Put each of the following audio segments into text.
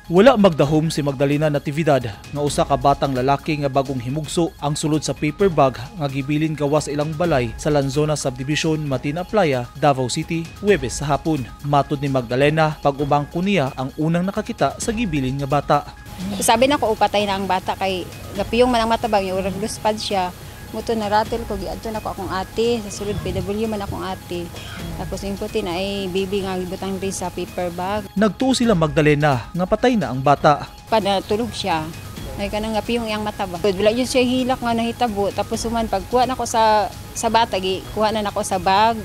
Wala magdahom si Magdalena Natividad nga usa ka batang lalaki nga bagong himugso ang sulod sa paper bag nga gibilin gawas sa ilang balay sa Lanzona Subdivision, Matina Playa, Davao City, Huwebes sa hapon. Matod ni Magdalena, pag-umangko niya ang unang nakakita sa gibilin nga bata. Sabi nako, upatay na ang bata kay gapiyong man ang matabang yung urag luspad siya. Muto naratel ko, giadto nako akong ate sa sulod, PW man akong ate. Tapos yung puti na ay baby nga gibutang rin sa paper bag. Nagtuo sila Magdalena nga patay na ang bata. Pa natulog siya. Ay kanang gapiyong iyang mata ba. Wala yun siya hilak nga nahitabo. Tapos human pagkuha nako sa bata, gi kuha na nako sa bag.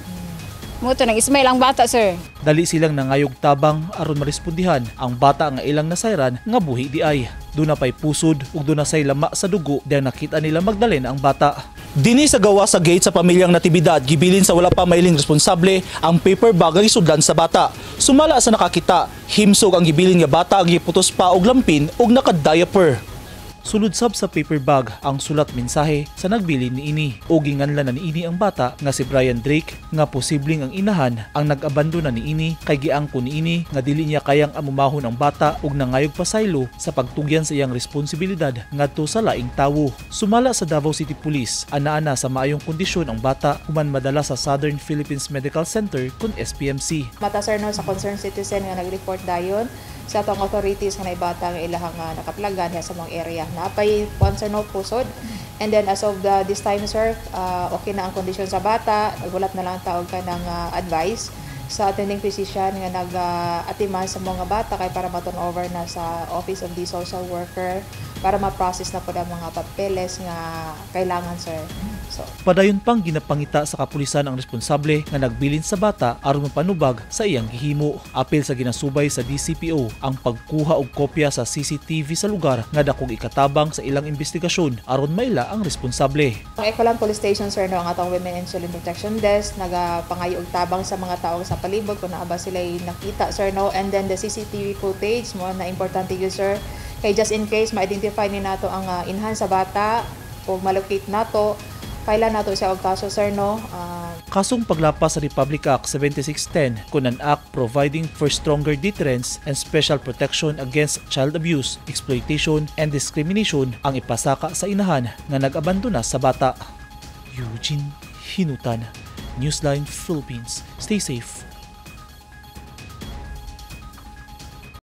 Muto nag smile ang bata, sir. Dali silang nangayog tabang aron marespondihan ang bata nga ilang nasayran nga buhi di ay. Duna pay pusod ug duna say lama sa dugo dahil nakita nila Magdalena ang bata. Dini sa gawa sa gate sa pamilyang Natividad, gibilin sa wala pa mailing responsable ang paper bag nga gisudlan sa bata. Sumala sa nakakita, himsog ang gibilin nga bata ang giputos pa og lampin ug naka-diaper. Sulod sab sa paper bag ang sulat mensahe sa nagbilin niini o ginganlan na niini ang bata nga si Brian Drake nga posibleng ang inahan ang nag-abandona niini kay giangko niini nga dili niya kayang amumahon ang bata ug nangayog pasaylo sa pagtugyan sa iyang responsibilidad ngadto sa laing tawo. Sumala sa Davao City Police, ana-ana sa maayong kondisyon ang bata human madala sa Southern Philippines Medical Center kun SPMC. Mata, sir, no, sa concerned citizen nga nag-report dayon sa atong authorities nga naibata nga ilahang nga nakaplagan sa mga area. Napay kuan, sir, no, pusod. And then as of this time, sir, okay na ang kondisyon sa bata. Naghulat na lang ang tawag ka ng advice sa attending physician nga nag-atiman sa mga bata kay para ma-turn over na sa office of the social worker para ma-process na po ang mga papeles nga kailangan, sir. So, Padayon pang ginapangita sa kapulisan ang responsable nga nagbilin sa bata aron mapanubag sa iyang gihimo. Apil sa ginasubay sa DCPO ang pagkuha og kopya sa CCTV sa lugar nga dakong ikatabang sa ilang investigasyon aron maila ang responsable. Ang Ecoland Police Station, sir, no, ang atong Women and Children Protection Desk, nagapangayo og tabang sa mga tao sa palibot kung naa ba sila nakita, sir, no, and then the CCTV footage mo na importante yun, sir, kay just in case ma-identify ni nato ang inhan sa bata o malocate nato, kailan nato siya og kaso, sir, no. Kasong paglapas sa Republic Act 7610 kun an act providing for stronger deterrence and special protection against child abuse, exploitation and discrimination ang ipasaka sa inahan nga nag-abandona sa bata. Eugene Hinutan, Newsline Philippines. Stay safe.